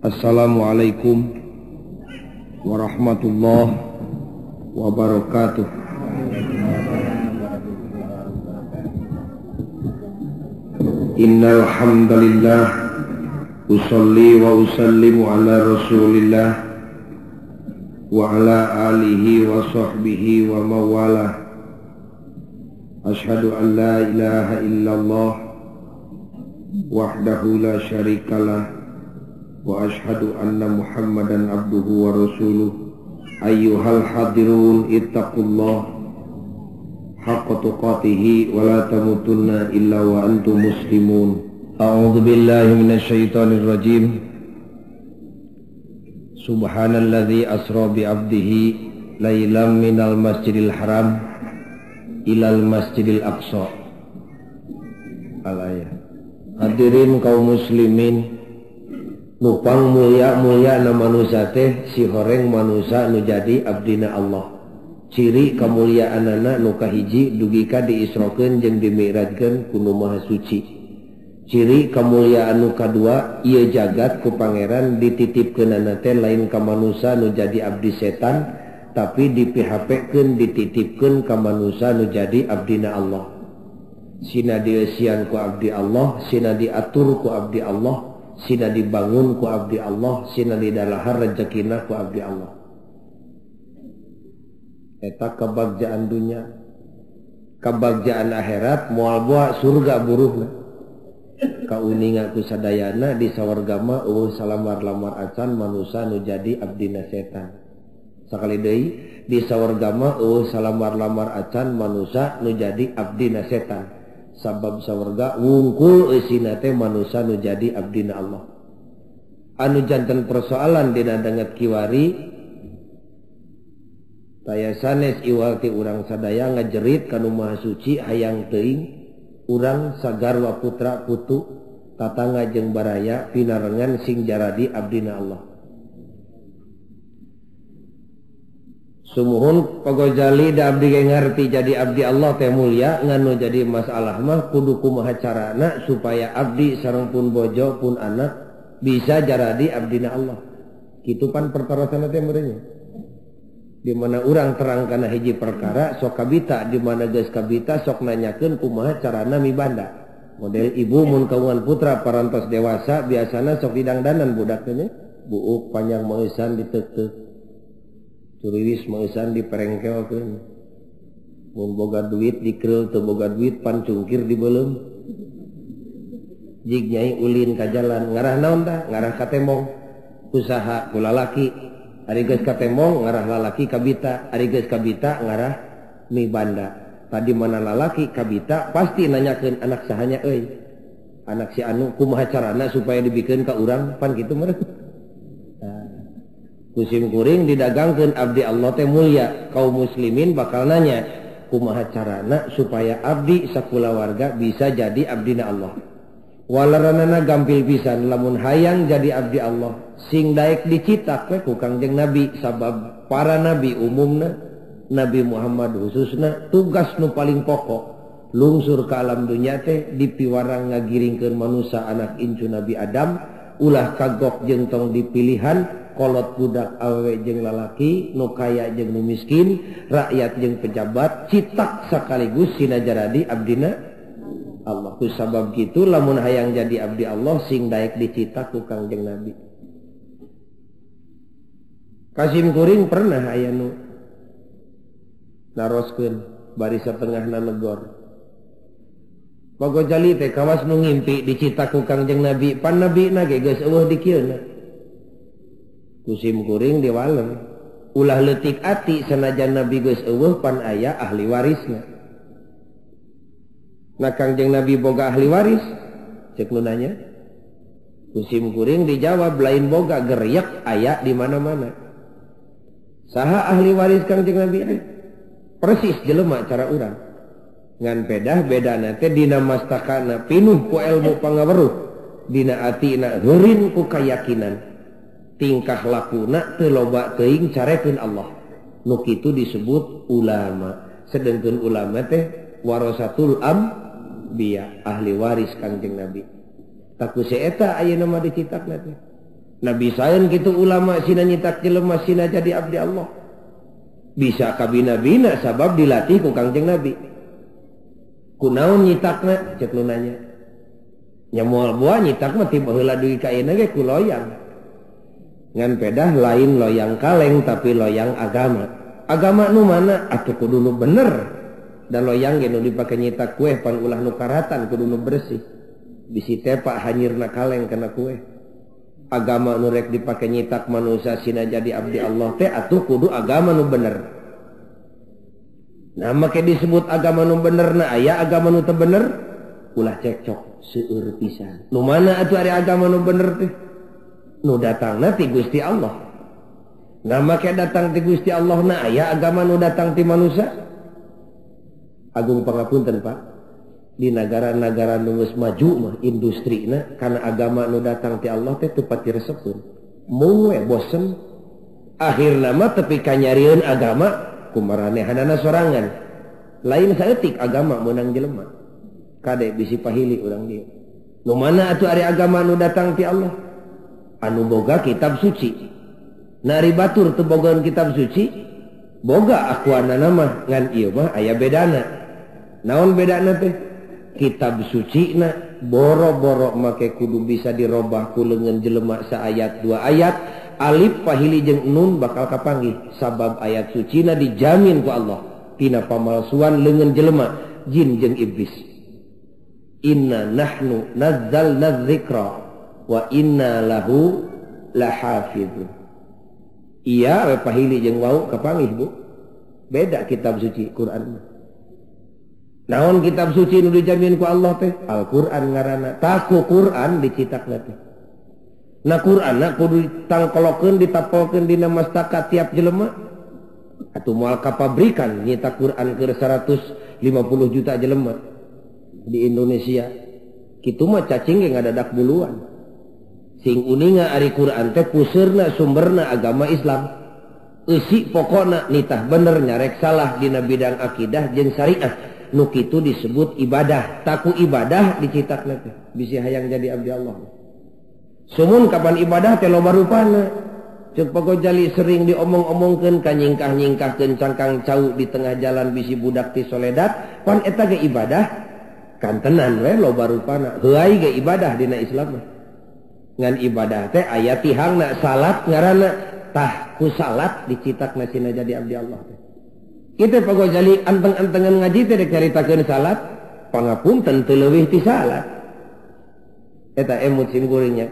Assalamualaikum warahmatullahi wabarakatuh. Innal hamdalillah usalli wa usallimu ala Rasulillah wa ala alihi wa sahbihi wa mawalah. Ashhadu an la ilaha illallah wahdahu la syarikalah wa ashhadu anna Muhammadan abduhu wa rasuluh. Ayyuhal hadirun ittaqullah haqqa tuqatihi wa la tamutunna illa wa antum muslimun. A'udzu billahi minasyaitonir rajim. Subhanalladzi asra bi 'abdihi lailan minal masjidil haram ilal masjidil aqsa. Al-ayah. Hadirin kaum muslimin, nupang mulia-mulia na manusia teh si horeng manusia nu jadi abdina Allah. Ciri kemuliaanana nu kahiji dugika diisrokeun jeung dimi'rajkeun ku Nu Maha Suci. Ciri kemuliaan nu kadua ieu jagat ku pangeran dititipkeunana teh lain ka manusia nu jadi abdi setan, tapi dipihapekeun dititipkeun ka manusia nu jadi abdina Allah. Sina dieusian ku abdi Allah, sina diatur ku abdi Allah, sina dibangun ku abdi Allah, sina didalahar rezekina ku abdi Allah. Eta kebagjaan dunia, kebagjaan akhirat moal boa surga buruhna. Kauninga ku sadayana di sawarga mah eueuh salamar-lamar acan manusa nu jadi abdina setan. Sakali deui di sawarga mah eueuh salamar-lamar acan manusa nu jadi abdina setan. Sabab sawarga wungkul eusina teh manusa nu jadi abdina Allah. Anu janten persoalan dina danget kiwari taya sanes iwal ti urang sadaya ngajerit ka Nu Maha Suci hayang teuing urang sagarwa putra putu tatangga jeung baraya pinarengan sing jaradi abdina Allah. Sumuhun Pak Gojali da abdi ge ngarti jadi abdi Allah teh mulia, nganu jadi masalah mah kudu kumaha carana supaya abdi sareng pun bojo pun anak bisa jaradi abdina Allah. Kitu pan pertarosana teh meureunnya. Di mana urang terang kana hiji perkara sok kabita, di mana geus kabita sok nanyakeun kumaha carana mibanda. Model ibu mun kaungan putra parantos dewasa biasana sok didangdanan budak teh nya, buuk panjang meusan diteuteuh. Curiwis meusan diperengkelkeun. Mun boga duit dikeul, teu boga duit pancungkir dibeuleum. Jig nyai ulin ka jalan, ngarah naon tah? Ngarah ka tembong. Usaha ku lalaki. Ari geus ka tembong ngarah lalaki kabita, ari geus kabita ngarah mibanda. Tadi mana lalaki kabita pasti nanyakeun anak sahanya euy. Anak si anu kumaha carana supaya dibikeun ka urang pan kitu meureun. Kusim kuring didagangkeun abdi Allah teh mulia, kaum muslimin bakal nanya kumaha carana supaya abdi sakulawarga bisa jadi abdina Allah. Walaranana gampil pisan lamun hayang jadi abdi Allah sing daek dicitak we ku Kangjeng Nabi, sabab para nabi umumna, Nabi Muhammad khususna tugas nu paling pokok lungsur ke alam dunya teh dipiwarang ngagiringkeun manusia anak incu Nabi Adam ulah kagok jeung tong dipilihan kolot budak awewe jeung lalaki, nu kaya jeung nu miskin, rakyat jeung pejabat, citak sekaligus sina jaradi abdina Allah. Ku sabab kitu lamun hayang jadi abdi Allah sing daek dicitak ku Kangjeng Nabi. Kasim kuring pernah aya nu naroskeun bari satengahna negor. Pak Gojali teh kawas nu ngimpi dicitak ku Kangjeng Nabi, pan nabina ge geus eueuh dikieuna. Kusim kuring diwalem ulah leutik ati sanajan nabi geus eueuh pan aya ahli warisna. Nah Kangjeng Nabi boga ahli waris? Cek nu nanya. Kusim kuring dijawab lain boga, geryak aya di mana-mana. Saha ahli waris Kangjeng Nabi? Persis jelema cara urang. Ngan pedah bedana teh dina mastakana pinuh ku ilmu pangaweruh, dina atina heurin ku kayakinan. Tingkah lakuna teu loba teuing carekeun Allah. Nu kitu disebut ulama. Sedengkeun ulama teh warasatul anbiya, ahli waris Kangjeng Nabi. Taku si eta ayeuna mah dicitakna teh. Nabi saeun kitu ulama sina nyitak jelema sina jadi abdi Allah. Bisa kabina-bina sabab dilatih ku Kangjeng Nabi. Kunaon nyitakna cek nu nanya. Nya moal buah nyitak mah ti baheula dugi ka ayeuna ge ku loyang. Ngan pedah lain loyang kaleng tapi loyang agama. Agama nu mana atuh kudu nu bener. Dan loyang ge nu dipake nyitak kue pan ulah nu karatan kudu nu bersih. Bisi tepak hanyirna kaleng kana kue. Agama nu rek dipake nyitak manusia sina jadi abdi Allah teh atuh kudu agama nu bener. Nah make disebut agama nu bener na aya agama nu teu bener ulah cekcok seueur pisan. Nu mana atuh ari agama nu bener teh? Nu datangna ti Gusti Allah. Nah make datang ti Gusti Allah na aya agama nu datang ti manusia. Agung pangapunten Pak. Di negara-negara nu geus maju mah industrina kana agama nu datang ti Allah teh teu pati resepeun. Mung we bosen. Akhirna mah tepi ka nyarieun agama kumaranehanana sorangan. Lain saeutik agama meunang jelema. Kade bisi pahili urang dieu. Nu mana atuh ari agama nu datang ti Allah? Anu boga kitab suci. Nari batur teu bogaeun kitab suci, boga akuanana mah ngan ieu mah aya bedana. Naon bedana teh? Kitab suci na boro-boro make kudu bisa dirobah ku leungeun jelema saayat dua ayat alif pahili jeung nun bakal kapanggih sabab ayat suci na dijamin ku Allah tina pamalsuan leungeun jelema jin jeung iblis. Inna nahnu nazzalna dzikra wa inna lahu lahafizun. Iya we pahili jeung wau kapanggih Bu. Beda kitab suci Quran. Naon kitab suci nu dijamin ku Allah teh? Al-Qur'an ngaranna. Tah ku Qur'an dicitakna teh. Nah Qur'anna kudu ditangkolokeun ditapolkeun dina mastaka tiap jelema. Atuh moal ka pabrikan nyitak Qur'an keur 150 juta jelema di Indonesia. Kitu mah cacing ge ngadadak buluan. Sing uninga ari Qur'an teh puseurna sumberna agama Islam. Eusi pokona nitah bener nyarek salah dina bidang akidah jeung syariah. Nu kitu disebut ibadah. Taku ibadah dicitakna teh bisi hayang jadi abdi Allah. Sumun kapan ibadah teh loba rupana. Ceuk Pak Gojali sering diomong-omongkeun ka nyingkah-nyingkahkeun cangkang cau di tengah jalan bisi budak ti soledat, pan eta ge ibadah kantenan we loba rupana. Heuay ge ibadah dina Islam mah. Ngan ibadah teh aya tihangna salat ngaranna. Tah ku salat dicitakna sina jadi abdi Allah teh. Kita Pak Gojali anteng-antengan ngaji teh dek nyaritakeun salat, pangapunten teu leuwih ti salat. Eta emut sim kuringnya.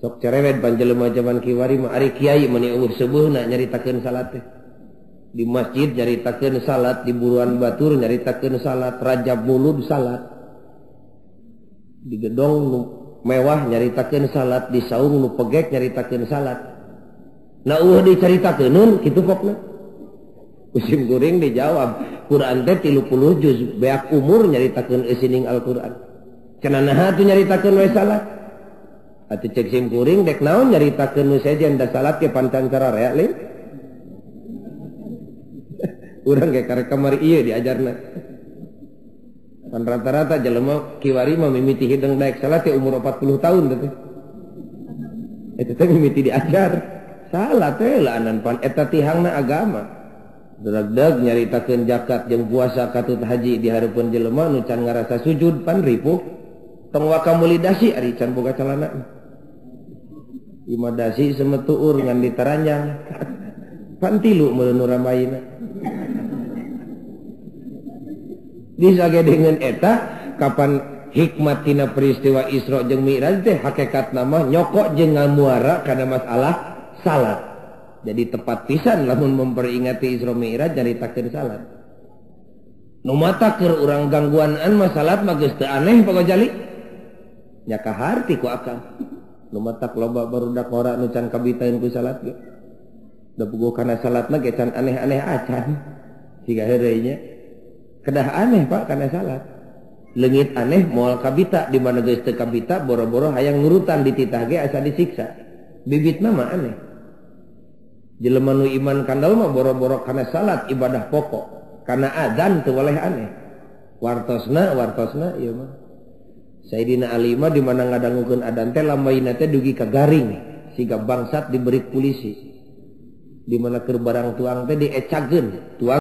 Sok cerewet pan jelema jaman kiwari mah ari kiai meuni eueuh seubeuna nyaritakeun salat teh. Di masjid nyaritakeun salat, di buruan batur nyaritakeun salat, rajab mulud salat. Di gedong nu mewah nyaritakeun salat, di saung nu pegek nyaritakeun salat. Nah eueuh dicaritakeun kitu pokna. Usim kuring dijawab, Quran teh 30 juz beak umur nyaritakeun eusining Al-Qur'an. Cenah naha atuh nyaritakeun we salat? Atuh cek sim kuring dek naon nyaritakeun nu sejen da salat ge pancan sararea lain. Urang ge karek kamari ieu diajarna. Pan rata-rata jelema kiwari mah mimiti hideng daek salat teh umur 40 tahun teh. Eta teh mimiti diajar. Salat teh laanan pan eta tihangna agama. Dragdag nyaritakeun zakat jeung puasa katut haji di hareupeun jelema nu can ngarasa sujud pan ripuh. Tong waka meuli dasi ari can boga calana. Ima dasi semetuur ngan ditaranjang. Pan tilu meureun nu rambayna. Disage dengan eta kapan hikmat tina peristiwa Isra jeung Mi'raj teh hakikat nama nyokok jeung ngamuara kana masalah salat. Jadi tepat pisan lamun memperingati Isra Mi'raj nyaritakeun salat. Nu mata keur urang gangguanan mah salat mah geus teu aneh Pak Gojali. Nya kaharti ku akal. Nu matak loba barudak ngora nu can kabitaeun ku salat ge. Da puguh kana salatna ge can aneh-aneh acan. Siga heureuy nya. Kedah aneh Pak kana salat. Leungit aneh moal kabita di mana geus teu kabita boro-boro hayang nurutan dititah ge asa disiksa. Bibitna mah aneh. Jelema nu iman kandal mah boro-boro kana salat ibadah pokok, kana adzan teu boleh aneh. Wartosna ieu mah. Sayyidina Ali mah di mana ngadangukeun adzan teh lambaina teh dugi ka garing. Siga bangsat diberi polisi. Di mana keur barang tuang teh diecakeun, tuang